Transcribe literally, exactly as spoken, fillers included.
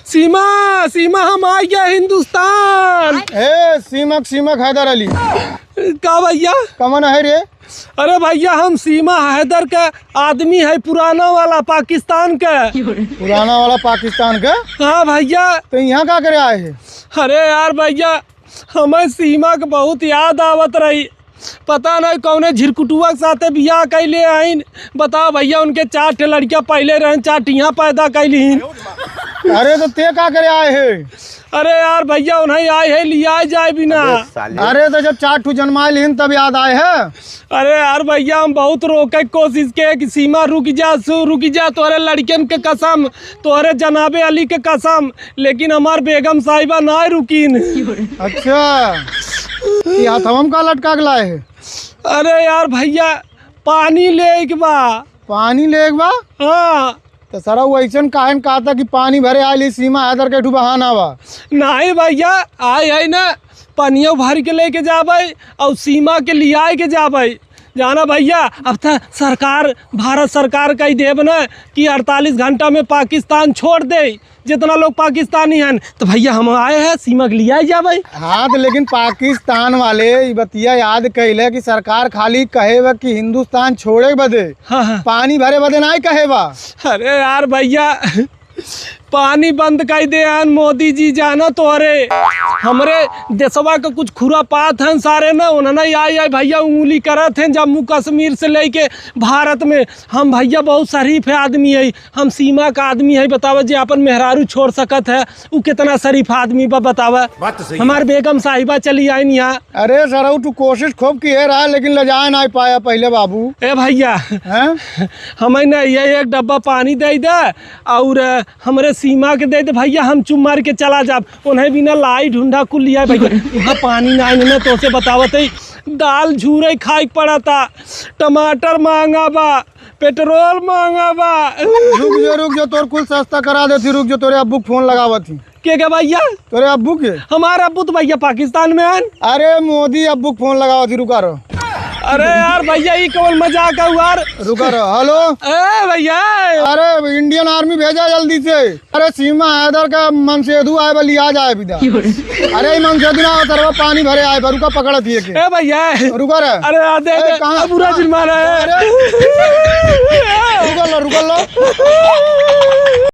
सीमा, सीमा, हम आइ गए हिंदुस्तान। ए, सीमक, सीमक हैदर अली। का भइया? कमन है रे? अरे भइया, हम सीमा हैदर के आदमी है, पुराना वाला पाकिस्तान के। पुराना वाला पाकिस्तान के? हाँ भइया। तो यहाँ का करे आए है? अरे यार भइया, हमें सीमा के बहुत याद आवत रही। पता नहीं कौने झिरकुटुआ के साथे बियाह कैले आइन। बताओ भइया, उनके चार ठे लड़कियां पहले रहन, चार ठे यहाँ पैदा कैली हन। अरे तो ते का करे आए है? अरे यार भइया, उन्हें आए है लिया जाए बिना। अरे तो जब चार ठू जन्मा लिहिन तब याद आए है। अरे यार भइया, हम बहुत रोके के कोशिश के कि सीमा रुक जा, सु-, रुक जा, तोहरे लड़कियन के कसम, तोहरे जनाबे अली के कसम, लेकिन हमार बेगम साहिबा ना रुकीन। अच्छा, ये हथवा में का लटका के लाए है? अरे यार भइया, पानी लेके बा। पानी लेके बा? हाँ। तो सरऊ अइसन काहे न कहता कि पानी भरे आइली, सीमा हैदर के ठू बहाना बा। नहीं भइया, आए है ना, पनियो भर के लेके जाबे और सीमा के लियाए के जाबे। जाना भइया, अब त सरकार, भारत सरकार कहि देब ना कि अड़तालीस घंटा में पाकिस्तान छोड़ दे, जितना लोग पाकिस्तानी हन, तो भइया हम आए हैं सीमा के लियाए जाबे। हाँ, तो लेकिन पाकिस्तान वाले ई बतिया याद कइले कि सरकार खाली कहे बा कि हिंदुस्तान छोड़े बदे, हाँ, हाँ। पानी भरे बदे नाहीं कहे बा। अरे यार भइया, पानी बंद कइ दे हन मोदी जी, जाना तोहरे। हमरे देशवा के कुछ खुरापात हन सारे ना, उन्हने आई आई भइया उंगली करत हैं जम्मू कश्मीर से लेके भारत में। हम भइया बहुत शरीफ है आदमी है, हम सीमा का आदमी है, बतावा जे अपन मेहरारू छोड़ सकत है, उ कितना शरीफ आदमी बा, बतावा। बात तो सही है। हमार बेगम साहिबा चली आइन यहाँ। अरे सरऊ, तू कोशिश खूब किहे रहा, लेकिन ले जाए नाहीं पाया पहिले बाबू। ए भइया, हैं? हमें ना ये एक डब्बा पानी दे दे और हमरे सीमा के दे दे भइया, हम चुप मार के चला जाब। उन्हें बिना लाई ढूंढा कुल लिया भइया। यहाँ पानी ना आने ना, तो से बतावत है, दाल झूरे खाए के पड़ता, टमाटर महंगा बा, पेट्रोल महंगा बा। रुक जो, रुक जो, तोर कुल सस्ता करा देती, रुक जो, तोरे अब्बू के फोन लगावत ही। के के भइया? तोरे अब्बू के? हमार अब्बू तो भइया पाकिस्तान में हन। अरे मोदी अब्बू के फोन लगावत ही, रुका रहो। अरे यार भइया, ई कौन मजाक है यार? रुका रहो। हेलो। ए भइया। अरे इंडियन आर्मी भेजा जल्दी से। अरे सीमा हैदर का मनसेधु आए बा, लिया जाए बिदा। अरे ई मनसेधु ना, तरवा पानी भरे आए बा, रुका पकड़त ही के। ए भइया। रुका रे। अरे आ दे, ए, दे। कहाँ? अब बुरा जुर्माना है। अरे। रुका लो, रुका लो।